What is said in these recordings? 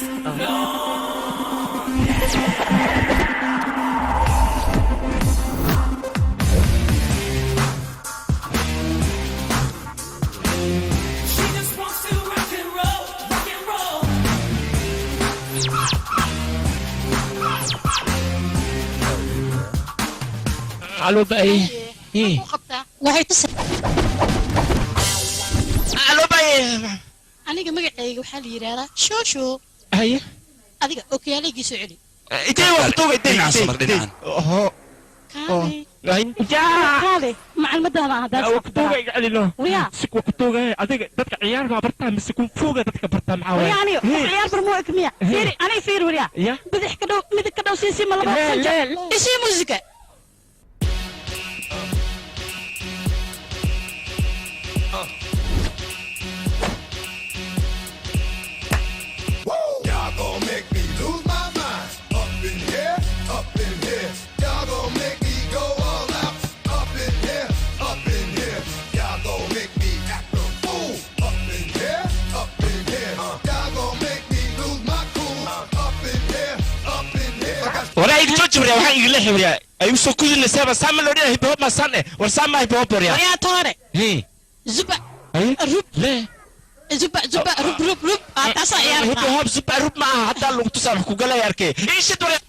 She just wants to rock and roll, rock and roll. Alo bay. Maxaa ku qabtaa? Waxay tus Alo bay. Aniga magacayga waxaa la yidhaahdaa shoosho. Haye. Adiga okiyaalaygi soo celi. Intee waa kutuuga intee? Dhinacan soo mar, dhinacan. Oho. Kaale. Jaa. Kaale macalmadaada ah haddaad Waa kutuuga iga celino. Waya. Si waa kutuuga adiga dadka ciyaar ma bartaa mise kunfuuga dadka bartaa maxaa Waya waaye? aniga qof ciyaar bar muu eg miya? Fiiri aniga, fiiri wariya. Ya. Bidix ka dhow, midig ka dhow, siisi ma laba Lee, sanja. lee, lee. Isii muusika. Y'all gon' make me lose my mind. Up in here, up in here. Y'all gon' make me go all out. Up in here, up in here. Y'all gon' make me act a fool. Up in here, up in here. Y'all gon' make me lose my cool. Up in here, up in here. I got Waraa iga jooji waryaa, waxaan igala xiriyaa. Ay usoo kudinaysaa ba saan ma loo dhigaa hip hop ma saan eh. War saan ma hip hop waryaa. Waya toore. Hee. Zuba. Haye. Rub. Lee. Zuba zuba rub rub rub. Ah, taasaa ciyaar Hip hop zuba rub ma aha, haddaa lagu tusaa wax ku galaya arkay. Ii shid waryaa.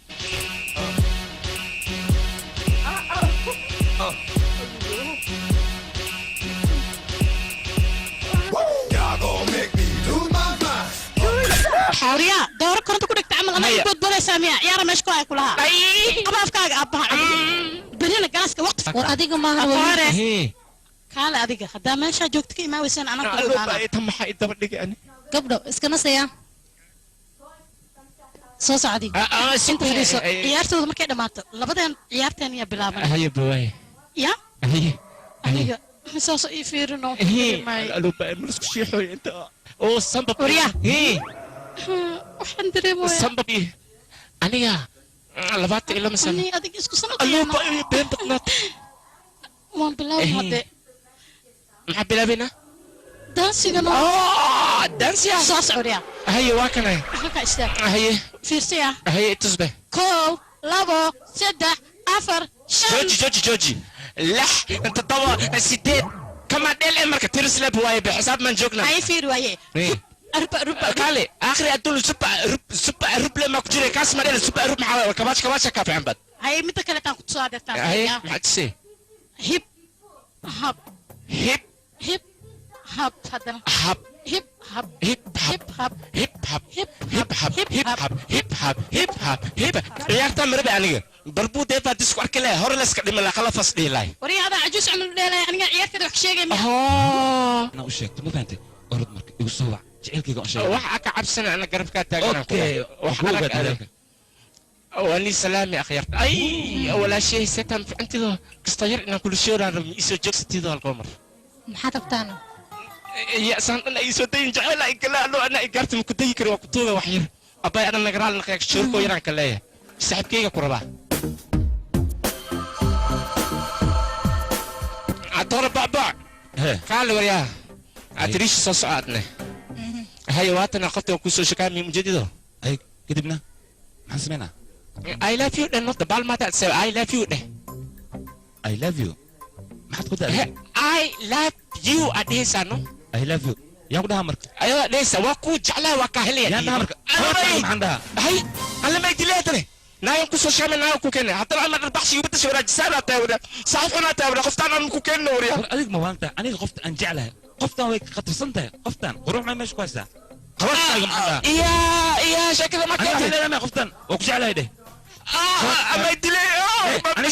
Y'all gon' make me lose my mind. Xawriyaa dooro koronto ku dhigta camal ama Haya. boodboodaysaa miya? Ciyaara meesha ku hay kulahaa. Ay. Qabaafkaaga aabbaha berina galaaska waqti. War adiga maaha. Atoore. Hee. Kaale adiga haddaa meeshaa joogto ka imaaweysaan anaa kugu Alo imaanaa. bay, tan maxaa i daba dhigay ani? Gabdho iska nasaya, soo soco adiga. Ah, ah, Inta fadhiiso, ciyaartooda markay dhammaato labadeen ciyaarteen yaa bilaaban. Haye bawaye. Ya. Haye. Aniga saasoo ii fiirino. Hee. Alo bay, ma isku sheexooy inta. Oo sambab. Waryaa. Hee. Waxaan dareemayaa Sambab. Aniga 22 sano. Ani adiga isku sanad. Alo bay, been badnaat. Waan bilaabay hadde. Maxaa bilaabaynaa? Daansigana. Ah, dansiya. Soo socoriya. Haye, waa kanay. Halkaa istaag. Haye. Fiirsaya. Haye, itusbe. 1, 2, 3, 4, 5. Jooji, jooji, jooji. 6, 7, 8 kama dheel ee marka tirisleeb waaye be xisaab maan joognaa. Haye, fiiri waaye. Hee. Arba ruba. Kaale aakhiri adduun suba rub suba rub le ma ku jiray kaas ma dheel suba rub maxaa waaye? Kabaash kabaasha kaa fiican bad. Haye, midda kale taan ku tusaa deertaan. Haye, maxaa tusay? Hib hab. Hib. Hib hab haddana. Hab. Hib hab. Hib hab. Hib hab. Hib hab. Hib. Hib hab. Hib hab. Hib hab. Hib hab. Hib ciyaartaa marabe aniga barbuu deebaa disku arki lahay hore layska dhimi lahaa qalafas dhihi lahay. Wariya, adaa cajuus camal u dheelaya, aniga ciyaarteeda wax ka sheegay miya? Anaa u sheegto, ma fahantay? Orod marka igu soo wac jecelkayga aan sheegay. Waxa ka cabsana ana garabkaa taagan. Okay. Wax ku arag ogaad adag. hadalka. Waa salaami akhyarta. Ay walaashay, setan ficantido kasta yar inaan kula shooraan rabin isoo joogsatido halkoo mar. Maxaad rabtaana? Ya saan dhan ay soo dayin jecel ay kala alo ana ay gaarta ma ku dayi kari, waa ku tuuga wax yar abay ana nagaraal naqeeg shoorkoo yaraan ka leeyahay saaxiibkayga ku rabaa atoora bacbac. Hee. Kaale waryaa, atiriisha soo socoadne. Haye, waatana qofta waa kusoo shakaami ujeedido. Ay, kadibna maxaan samaynaa? I love you dheh, nota baalmaata say I love you dheh. I love you maxaad ku da'day? I love you aad dhehaysaa no. I love you yaan ku dhahaa marka? Ayadaa dhehaysaa waa kuu jeclaa, waa kaa helaya. Yaan dhahaa marka? Alabay. Maxaan dhahaa? Hay alla may dileedane naayan kusoo shaamay naayan ku keenay haddana ama dharbaxshi ubadda shawraajisaanaa tahay wada saaxiib xunaa tahay wada qoftaan aan ku keenno waryaa. War adiga ma waanta? Aniga qofta aan jeclahay, qoftaan way khatarsan tahay, qoftaan qurux may meesha ku haystaa qabartaaga maxaan dhahaa? Iya iya, sheekada ma aniga waxay keentay. leedahay maya qoftaan waa ku jeclahay dheh. Ama dilay. Aniga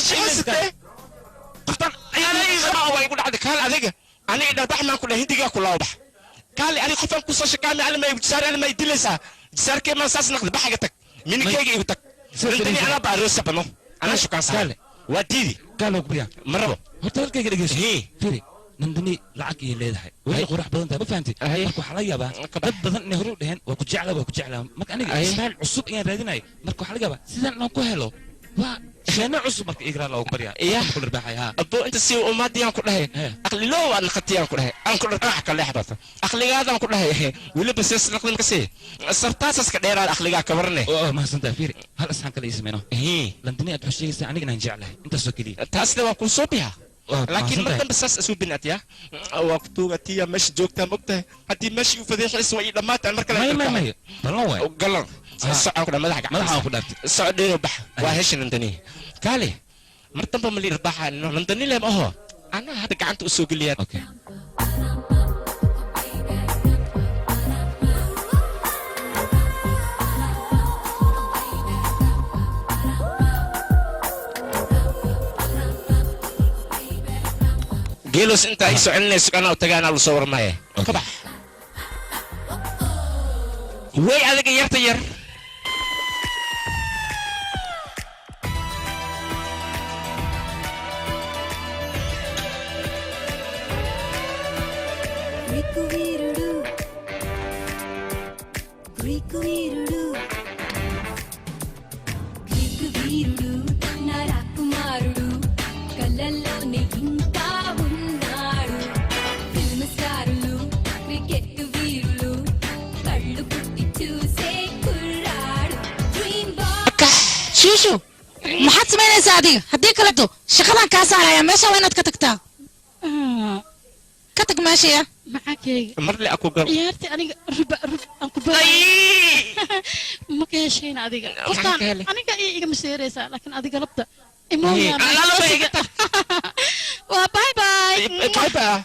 qoftaan way igu dhacday. Kaal adiga, aniga dharbax maan ku dhahay hindigaa ku laabax. Kaali aniga qofaan kusoo shakaamay ani may jisaar ani may dilaysaa jisaarkee maan saas naqdi bax iga tag minikeyga igu tag rintani anaa baa aroosa bano anaa shukaansaa. Kaale. Waa diidi. Kaale, waa ku baryaa. Ma rabo. Horta halkayga dhegeyso. Hee. Firi, Nandani lacag ayay leedahay, way qurux badan tahay, ma fahantay? Haye. Marka waxaa laga yaabaa Ka bax. dad badan inay hore u dheheen waa ku jeclaa, waa ku jeclaa. Marka aniga Haye. style cusub ayaan raadinaya. Marka waxaa laga yaabaa sidaan inaan ku helo. Waa sheena cusub marka igraa loogu baryaa. Iya. Ku dharbaaxay haa. Abbo inta si umaadiyaan ku dhahay. Aqliloo aan qatiyaan ku dhahay. Aan ku dharbaax ka leexbata. Aqligaadaan ku dhahay. Weliba sees naqdin ka sii. Sartaasaska dheeraad aqligaa ka warne. Oo mahadsantahay fiiri. Hal asxaan kale ii sameyno. Landani aad waxaa sheegaysaa aniga inaan jeclahay. Intaasoo keliya. Taasna waa kuu soo biyaa. Laakiin mar dambe saas isu binatiya. Waa ku tuugatiya meesha joogtaa mogtahay. Haddii meesha igu fadeexayso waa ii dhammaatan mar kale. Maya maya maya. Ballan waay. Galan. Socon ku dhaa madaxa gacan. Madaxa ku dhaaftay. Soco dheero bax. Waa hesha Landani. Kaale. Mar dambe ma lii irbaaxa Landani leem aho. Anaa hadda gacanta u soo geliyaa. Okay. Geelos inta ay soconinayso anaa u tagaanaa lu soo warmaya. Ka bax. Way adiga yarta yar. Greek వీరుడు Greek వీరుడు Greek వీరుడు నా రాకుమారుడు కళ్ళల్లోనే ఇంకా ఉన్నాడు ఫిల్మ్ స్టారులు క్రికెట్ వీరులు కళ్ళు కుట్టి చూసే కుర్రాడు dream boy Shiishu maxaad samaynaysaa adiga haddii kaleto shaqadan kaa saaraya meesha waa inaad ka tagtaa ka tag meesha ya maxaa Marle aku gal. Ciyaartii aniga ruba rub aan ku baray ma ka heshayn adiga Maxaan ka helay? Aniga iyo igama seeraysaa laakiin adiga labta waa bye bye Bye bye.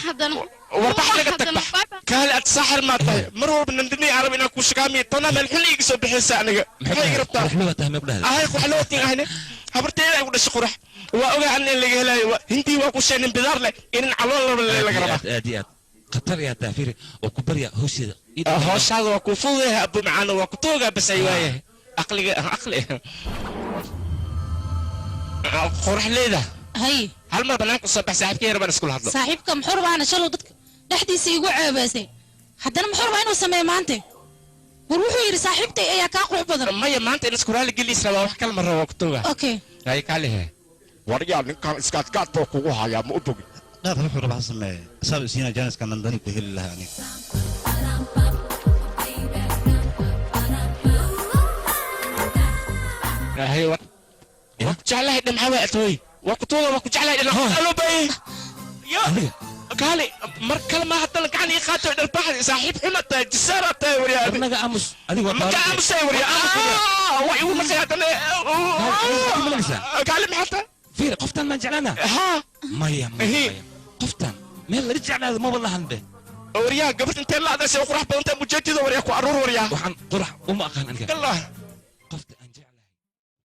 Haddana Warbax laga tag bax. Kaale aad saaxir maa tahay. Mar walba Nandini arab inaan ku shaqaamiyo tana meel xun iiga soo bixaysa aniga. Maxay iga rabtaa? Qurux loo tahay ma ku dhahday. Ahay qurux loo tiin ahne. Habarteeda ay ku dhashay qurux. Waa ogaa an in laga helayo. Hindii waa ku sheenin bidaar leh inin calool laga rabaa. Aad iyo aad. Khatar yaa tahay fiiri oo ku barya hawsheeda. Hawshaada waa ku fududahay abu macaano waa ku toogaa bas ay waayahay. Aqliga aqli. Qurux leeda. Hay. Hal mar banaanka soo bax saaxiibkay yar baan iskula hadlo. Saaxiibka muxuu rabaa ana shalow dadka dhexdiisa igu ceebaysay haddana muxuu rabaa inuu sameeyo maanta war wuxuu yidhi saaxiibtay ayaa kaa qurux badan maya maanta in isku raali geliis rabaa wax kale ma rabo ku toogaa okay hay kaalihe waryaa ninkan iskaadkaad buu kugu hayaa ma u bogi dhaaf wuxuu rabaa sameeye asaab isiina jaaniska Nandani ku heli lahaa aniga hay war waa ku jeclahay dhamca waa atooy waa ku tooga waa ku jeclahay dhamca alo bay ya kaale mar kale ma haddana gacan ii qaato dharbaaxda saaxiib xuma tahay jisaara tahay waryaa Anaga aamus adiga waa marka aamusay waryaa wax igu markay haddana kaale maxaa tahay fiiri qoftan maan jeclaana haa maya maya qoftan meel laga jeclaado maba lahan be waryaa gabadh intee la adaysa qurux badan tahay mujeedida waryaa ku aruur waryaa waxaan qurux uma aqaan aniga allah qofta aan